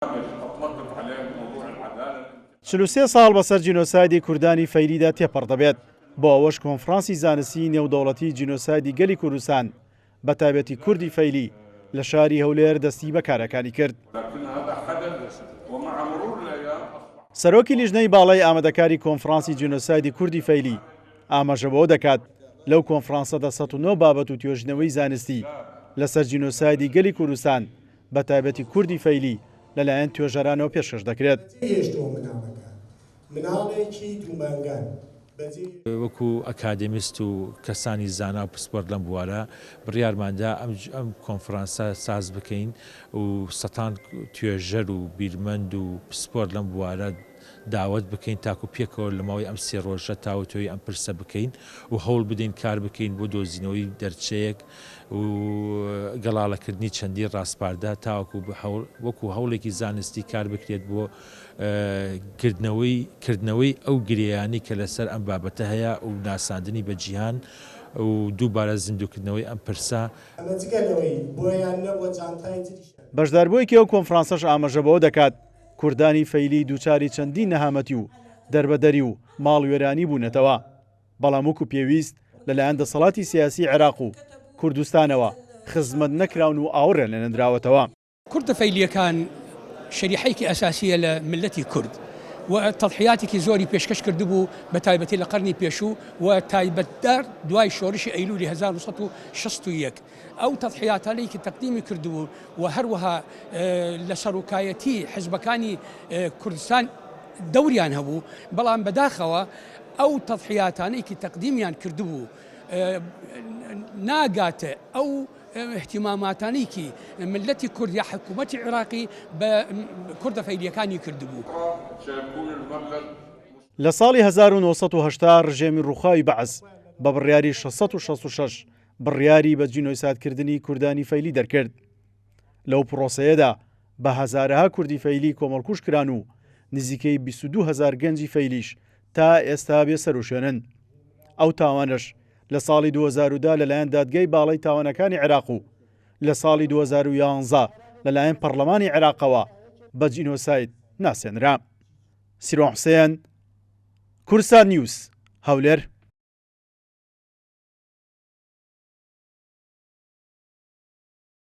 43 ساڵ بەسەر جینۆسایدی کوردانی فەیلیدا تێپەڕ دەبێت، بۆ ئەوەش کۆنفرانسی زانستیی نێودەوڵەتیی جینۆسایدی گەلی کوردستان بەتایبەتی کوردی فەیلی لە شاری هەولێر دەستی بە کارەکانی کرد. سەرۆکی لیژنەی باڵای ئامادەکاری کۆنفرانسی جینۆسایدی کوردی فەیلی ئاماژە بەوە دەکات، لەو کۆنفرانسەدا 109 بابەت و توێژینەوەی زانستی لەسەر جینۆسایدی گەلی کوردستان بەتایبەتی کوردی فەیلی لەلایەن توێژەرانەوە پێشکەش دەکرێت. وەکو ئەکادیمیست و کەسانی زانا و پسپۆر لەم بوارە بڕیارمان دا ئەم کۆنفرانسە ساز بکەین و سەتان توێژەر و بیرمەند و پسپۆر لەم بوارە داوەت بکەین تاکو پێکەوە لە ماوەی ئەم سێ ڕۆژە تاوتوێی ئەم پرسە بکەین و هەوڵ بدەین کار بکەین بۆ دۆزینەوەی دەرچەیەک و گەڵاڵەکردنی چەندین ڕاسپاردە تاوەکو وەکو هەوڵێکی زانستی کار بکرێت بۆ کردنەوەی کردنەوەی ئەو گرێیانەی کە لەسەر ئەم بابەتە هەیە و ناساندنی بە جیهان و دووبارە زیندووکردنەوەی ئەم پرسە. ئەمە جگە لەوەی بۆیان نەبووە جانتای جلیشیان. بەشداربوویەکی ئەو کۆنفرانسەش ئاماژە بەوە دەکات، کوردانی فەیلی دووچاری چەندین نەهامەتی و دەربەدەری و ماڵوێرانی بوونەتەوە، بەڵام وەکو پێویست لەلایەن دەسەڵاتی سیاسیی عێراق و کوردستانەوە خزمەت نەکراون و ئاوڕیان لێنەدراوەتەوە. کوردە فەیلییەکان شەریحەیەکی ئەساسییە لە میللەتی کورد و تەزحیاتێکی زۆری پێشکەش کردبوو بە تایبەتی لە قەرنی پێشوو و تایبەتدار دوای شۆرشی ئەیلولی 1961 ئەو تەزحیاتانەی کە تەقدیمی کردبوو و هەروەها لە سەرۆکایەتی حزبەکانی کوردستان دەوریان هەبوو بەڵام بەداخەوە ئەو تەزحیاتانەی کە تەقدیمیان کردبوو ناگاتە ئەو ئیهتیماماتانەی کی مللەتی کورد یا حکوومەتی عیراقی بە کوردە فەیلییەکانی کردبوو. لە ساڵی 1980 ڕژێمی ڕووخاوی بەعس بە بڕیاری 666 بڕیاری بە جینۆیسادکردنی کوردانی فەیلی دەرکرد. لەو پڕۆسەیەدا بە هەزارەها کوردی فەیلی کۆمەڵکوژ کران و نزیکەی 22 هەزار گەنجی فەیلیش تا ئێستا بێسەروشوێنن. ئەو تاوانەش لە ساڵی 2010 لەلایەن دادگای باڵای تاوانەکانی عێراق و لە ساڵی 2011 لەلایەن پەڕلەمانی عێراقەوە بە جینۆساید ناسێنرا. سیروان حوسێن، کوردستان نیوز، هەولێر.